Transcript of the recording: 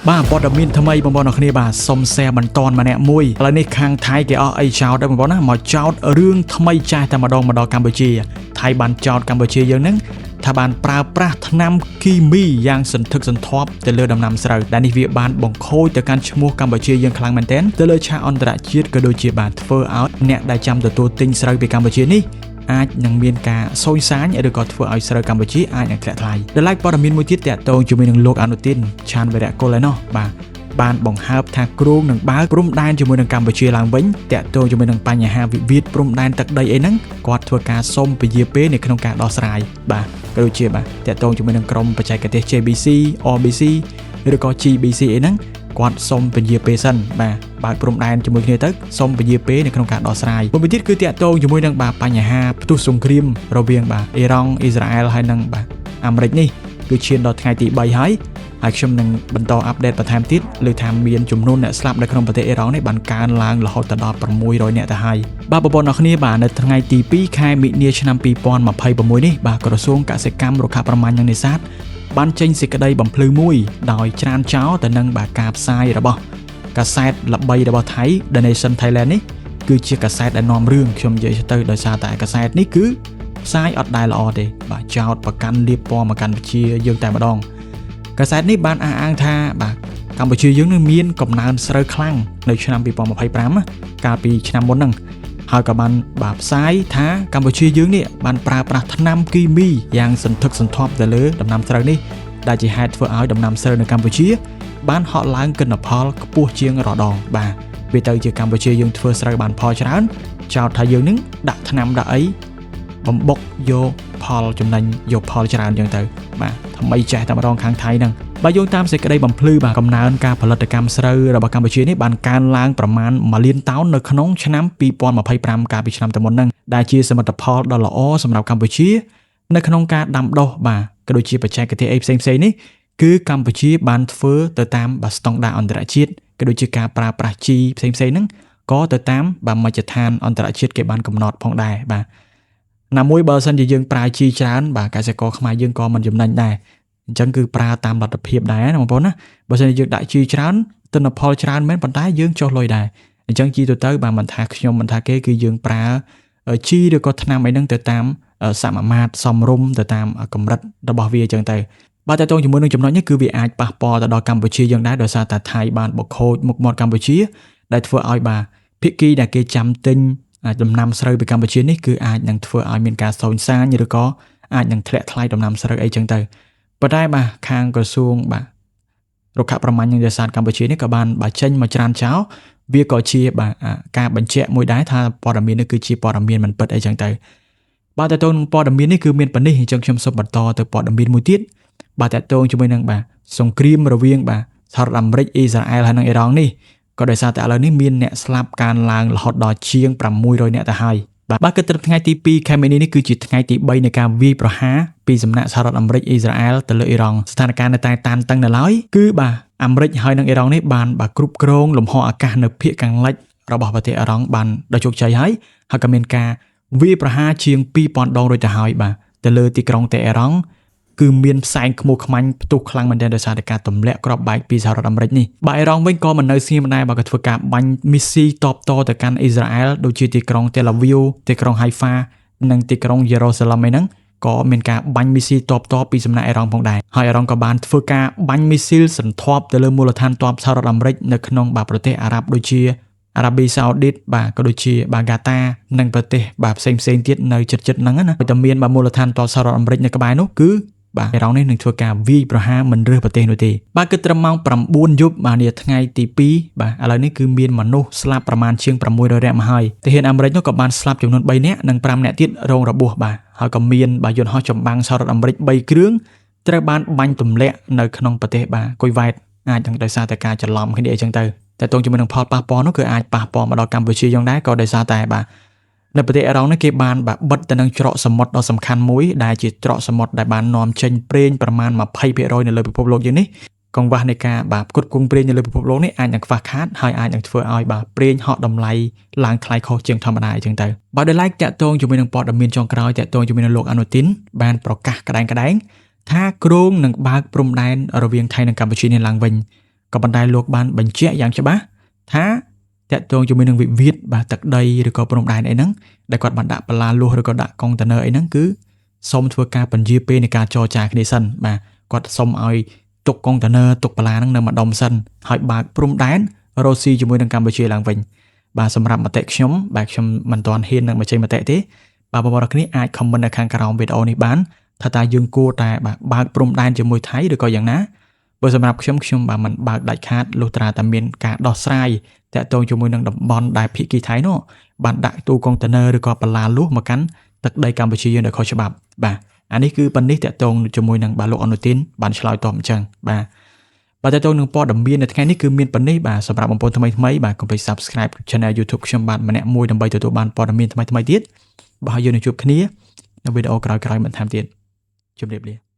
បាទព័ត៌មានថ្មីបងប្អូនអរគ្នាបាទសុំ share បន្តម្នាក់មួយឥឡូវនេះខាងថៃគេអស់អីចោតដែរបងប្អូនណាមកចោតរឿងថ្មីចាស់តែម្ដងមកដល់កម្ពុជាថៃបានចោតកម្ពុជាយើងហ្នឹងថាបានប្រើប្រាស់ថ្នាំគីមីយ៉ាងសន្ធឹកសន្ធាប់ទៅលើដំណាំស្រូវដែលនេះវាបានបង្ខូចទៅកាន់ឈ្មោះកម្ពុជាយើងខ្លាំងមែនទែនទៅលើឆាកអន្តរជាតិក៏ដូចជាបានធ្វើឲ្យអ្នកដែលចាំទទួលទិញស្រូវពីកម្ពុជានេះ អាចនឹងមានការសូយសាញឬក៏ធ្វើឲ្យស្រូវកម្ពុជាអាចនឹងធ្លាក់ថ្លៃដែលឡែកព័ត៌មានមួយទៀតតាក់ទងជាមួយនឹងលោកអនុទិនឆានវរៈកុលឯណោះបាទបានបង្ហើបថាគ្រោងនឹងបើកព្រំដែនជាមួយនឹងកម្ពុជាឡើងវិញតាក់ទងជាមួយនឹងបញ្ហាវិវាទព្រំដែនទឹកដីអីហ្នឹងគាត់ធ្វើការសុំពជាពេលនៅក្នុងការដោះស្រាយបាទក៏ដូចជាបាទតាក់ទងជាមួយនឹងក្រុមបច្ចេកទេស JBC RBC ឬក៏ GBC អីហ្នឹងគាត់សុំពជាពេលសិនបាទបើកព្រំដែនជាមួយគ្នាទៅសុំពជាពេលនៅក្នុងការដោះស្រាយមួយទៀតគឺតាក់ទងជាមួយនឹងបាទបញ្ហាផ្ទុះសង្គ្រាមរវាងបាទអ៊ីរ៉ង់អ៊ីស្រាអែលហើយនិងបាទអាមេរិកនេះគឺឈានដល់ថ្ងៃទី3ហើយហើយខ្ញុំនឹងបន្ត update បន្ថែមទៀតលើថាមានចំនួនអ្នកស្លាប់នៅក្នុងប្រទេសអ៊ីរ៉ង់នេះបានកើនឡើងរហូតដល់600អ្នកទៅហើយបាទបងប្អូនអរគ្នាបាទនៅថ្ងៃទី2ខែមិនិនាឆ្នាំ2026នេះបាទក្រសួងកសិកម្មរុក្ខាប្រមាញ់និងនេសាទបានចេញសេចក្តីបំភ្លឺមួយដោយច្រានចោលទៅនឹងបាទការផ្សាយរបស់កាសែតល្បីរបស់ថៃ The Nation Thailand នេះគឺជាកាសែតដែលនាំរឿងខ្ញុំនិយាយទៅដោយសារតែកាសែតនេះគឺផ្សាយអត់ដែលល្អទេបាទចោតប្រកាន់លៀបពណ៌មកកម្ពុជាយើងតែម្ដងកាសែតនេះបានអះអាងថាបាទកម្ពុជាយើងនឹងមានកំណើនស្រូវខ្លាំងនៅឆ្នាំ2025កាលពីឆ្នាំមុនហ្នឹងហើយក៏បានបាទផ្សាយថាកម្ពុជាយើងនេះបានប្រើប្រាស់ថ្នាំគីមីយ៉ាងសន្ធឹកសន្ធាប់ទៅលើដំណាំស្រូវនេះដែលជាហេតុធ្វើឲ្យដំណាំស្រូវនៅកម្ពុជា បានហក់ឡើងគិនផលខ្ពស់ជាងរដងបាទវាទៅជាកម្ពុជាយើងធ្វើស្រូវបានផលច្រើនចោទថាយើងនឹងដាក់ថ្នាំដាក់អីបំបុកយកផលចំណេញយកផលច្រើនចឹងទៅបាទថ្មីចេះតែម្ដងខាងថៃហ្នឹងបើយោងតាមសេចក្តីបំភ្លឺបាទកំណើនការផលិតកម្មស្រូវរបស់កម្ពុជានេះបានកើនឡើងប្រមាណ1លានតោននៅក្នុងឆ្នាំ2025កាលពីឆ្នាំទៅមុនហ្នឹងដែលជាសមិទ្ធផលដ៏ល្អសម្រាប់កម្ពុជានៅក្នុងការដាំដុះបាទក៏ដូចជាបច្ចេកទេសអីផ្សេងៗនេះគឺកម្ពុជាបានធ្វើទៅតាមបាទស្តង់ដារអន្តរជាតិក៏ដូចជាការប្រើប្រាស់ជីផ្សេងៗហ្នឹងក៏ទៅតាមបាទមជ្ឈដ្ឋានអន្តរជាតិគេបានកំណត់ផងដែរបាទណាមួយបើសិនជាយើងប្រើជីច្រើនបាទកសិករខ្មែរយើងក៏មិនចំណេញដែរអញ្ចឹងគឺប្រើតាមលទ្ធភាពដែរណាបងប្អូនណាបើសិនជាយើងដាក់ជីច្រើនទិន្នផលច្រើនមែនប៉ុន្តែយើងចុះលុយដែរអញ្ចឹងជីទៅទៅបាទមិនថាខ្ញុំមិនថាគេគឺយើងប្រើជីឬក៏ថ្នាំអីហ្នឹងទៅតាមសមាមាត្រសមរម្យទៅតាមកម្រិតរបស់វាអញ្ចឹងទៅបាទតើតងជាមួយនឹងចំណុចនេះគឺវាអាចប៉ះពាល់ទៅដល់កម្ពុជាយើងដែរដោយសារតែថៃបានបកខូចមុខមាត់កម្ពុជាដែលធ្វើឲ្យបាទភាគីដែលគេចាំទិញដំណាំស្រូវពីកម្ពុជានេះគឺអាចនឹងធ្វើឲ្យមានការសូនសាញឬក៏អាចនឹងធ្លាក់ថ្លៃដំណាំស្រូវអីចឹងទៅប៉ុន្តែបាទខាងក្រសួងបាទរុក្ខប្រមាញ់និងនេសាទកម្ពុជានេះក៏បានបាទចេញមកច្រានចោលវាក៏ជាបាទការបញ្ជាក់មួយដែរថាព័ត៌មាននេះគឺជាព័ត៌មានមិនពិតអីចឹងទៅបាទតើតើនឹងព័ត៌មាននេះគឺមានប៉ុណ្នេះអញ្ចឹងខ្ញុំសូមបន្តទៅព័ត៌មានមួយទៀតបាទតើតងជាមួយនឹងបាទសង្គ្រាមរវាងបាទសហរដ្ឋអាមេរិកអ៊ីស្រាអែលហើយនិងអ៊ីរ៉ង់នេះក៏ដោយសារតែឥឡូវនេះមានអ្នកស្លាប់កើនឡើងរហូតដល់ជាង600អ្នកទៅហើយបាទគឺត្រឹមថ្ងៃទី2ខែមីនានេះគឺជាថ្ងៃទី3នៃការវាយប្រហារពីសំណាក់សហរដ្ឋអាមេរិកអ៊ីស្រាអែលទៅលើអ៊ីរ៉ង់ស្ថានភាពនៅតែតានតឹងនៅឡើយគឺបាទអាមេរិកហើយនិងអ៊ីរ៉ង់នេះបានបាទគ្រប់គ្រងលំហអាកាសនៅភាគខាងលិចរបស់ប្រទេសអ៊ីរ៉ង់បានដោយជោគជ័យហើយហើយក៏មានការវាយប្រហារជាង2000ដងរួចទៅហើយបាទទៅលើទីក្រុងតេអ៊ីរ៉ង់គឺមានផ្សែងខ្មោះខ្មាញ់ផ្ទុះខ្លាំងមែនទែនដោយសារតែការទម្លាក់គ្រាប់បែកពីសហរដ្ឋអាមេរិកនេះបាទអ៊ីរ៉ង់វិញក៏មិននៅស្ងៀមដែរបាទក៏ធ្វើការបាញ់មីស៊ីលតបតទៅកាន់អ៊ីស្រាអែលដូចជាទីក្រុងតេឡាវីវទីក្រុងហៃហ្វានិងទីក្រុងយេរូសាឡឹមឯហ្នឹងក៏មានការបាញ់មីស៊ីលតបតពីសំណាក់អ៊ីរ៉ង់ផងដែរហើយអ៊ីរ៉ង់ក៏បានធ្វើការបាញ់មីស៊ីលសន្ធាប់ទៅលើមូលដ្ឋានទ័ពសហរដ្ឋអាមេរិកនៅក្នុងបាទប្រទេសអារ៉ាប់ដូចជាអារ៉ាប៊ីសាអូឌីតបាទក៏ដូចជាបាទហ្គាតានិងប្រទេសបាទផ្សេងផ្សេងទៀតនៅជិតៗហ្នឹងណាតែមានបាទមូលដ្ឋានទ័ពសហរដ្ឋអាមេរិកនៅក្បែរនោះគឺបាទអ៊ីរ៉ង់នេះនឹងធ្វើការវាយប្រហារមិនរើសប្រទេសនោះទេបាទគឺត្រឹមម៉ោង9យប់បាទនាថ្ងៃទី2បាទឥឡូវនេះគឺមានមនុស្សស្លាប់ប្រមាណជាង600នាក់មកហើយទាហានអាមេរិកនោះក៏បានស្លាប់ចំនួន3នាក់និង5នាក់ទៀតរងរបួសបាទហើយក៏មានបាទយន្តហោះចម្បាំងសហរដ្ឋអាមេរិក3គ្រឿងត្រូវបានបាញ់ទម្លាក់នៅក្នុងប្រទេសបាទគុយវ៉ែតអាចនឹងដោយសារតែការច្រឡំគ្នាអីចឹងទៅតែតងជាមួយនឹងផលប៉ះពាល់នោះគឺអាចប៉ះពាល់មកដល់កម្ពុជាយ៉ាងដែរក៏ដោយសារតែបាទនៅប្រទេសអ៊ីរ៉ង់នេះគេបានបាទបិទទៅនឹងច្រកសមុទ្រដ៏សំខាន់មួយដែលជាច្រកសមុទ្រដែលបាននាំចេញប្រេងប្រមាណ20%នៅលើពិភពលោកយើងនេះកង្វះនៃការបាទផ្គត់ផ្គង់ប្រេងនៅលើពិភពលោកនេះអាចនឹងខ្វះខាតហើយអាចនឹងធ្វើឲ្យបាទប្រេងហក់តម្លៃឡើងថ្លៃខុសជាងធម្មតាអញ្ចឹងទៅបាទដោយឡែកតាក់ទងជាមួយនឹងព័ត៌មានចុងក្រោយតាក់ទងជាមួយនឹងលោកអនុទិនបានប្រកាសក្តែងៗថាគ្រោងនឹងបើកព្រំដែនរវាងថៃនិងកម្ពុជានេះឡើងវិញ ក៏ប៉ុន្តែលោកបានបញ្ជាក់យ៉ាងច្បាស់ថាតាក់ទងជាមួយនឹងវិវាទបាទទឹកដីឬក៏ព្រំដែនអីហ្នឹងដែលគាត់បានដាក់បន្លាលួសឬក៏ដាក់កុងតឺន័រអីហ្នឹងគឺសូមធ្វើការពន្យាពេលនៃការចរចាគ្នាសិនបាទគាត់សូមឲ្យទុកកុងតឺន័រទុកបន្លាហ្នឹងនៅម្ដុំសិនហើយបើកព្រំដែនរកស៊ីជាមួយនឹងកម្ពុជាឡើងវិញបាទសម្រាប់មតិខ្ញុំបាទខ្ញុំមិនទាន់ហ៊ាននឹងបញ្ចេញមតិទេបាទបងប្អូនគ្នាអាច comment នៅខាងក្រោមវីដេអូនេះបានថាតើយើងគួរតែបាទបើកព្រំដែនជាមួយថៃឬក៏យ៉ាងណាបើសម្រាប់ខ្ញុំខ្ញុំបាទមិនបើកដាច់ខាតលុះត្រាតែមានការដោះស្រាយតាក់ទងជាមួយនឹងតំបន់ដែលភាគីថៃនោះបានដាក់ទូកុងតឺន័រឬក៏បន្លាលួសមកកាន់ទឹកដីកម្ពុជាយើងដោយខុសច្បាប់បាទអានេះគឺប៉ុណ្នេះតាក់ទងជាមួយនឹងបាទលោកអនុទីនបានឆ្លើយតបអញ្ចឹងបាទបាទតើតើនឹងព័ត៌មាននៅថ្ងៃនេះគឺមានប៉ុណ្នេះបាទសម្រាប់បងប្អូនថ្មីថ្មីបាទកុំភ្លេច Subscribe Channel YouTube ខ្ញុំបាទម្នាក់មួយដើម្បីទទួលបានព័ត៌មានថ្មីថ្មីទៀតបាទហើយយើងនឹងជួបគ្នានៅវីដេអូក្រោយៗបន្ថែមទៀតជម្រាបលា។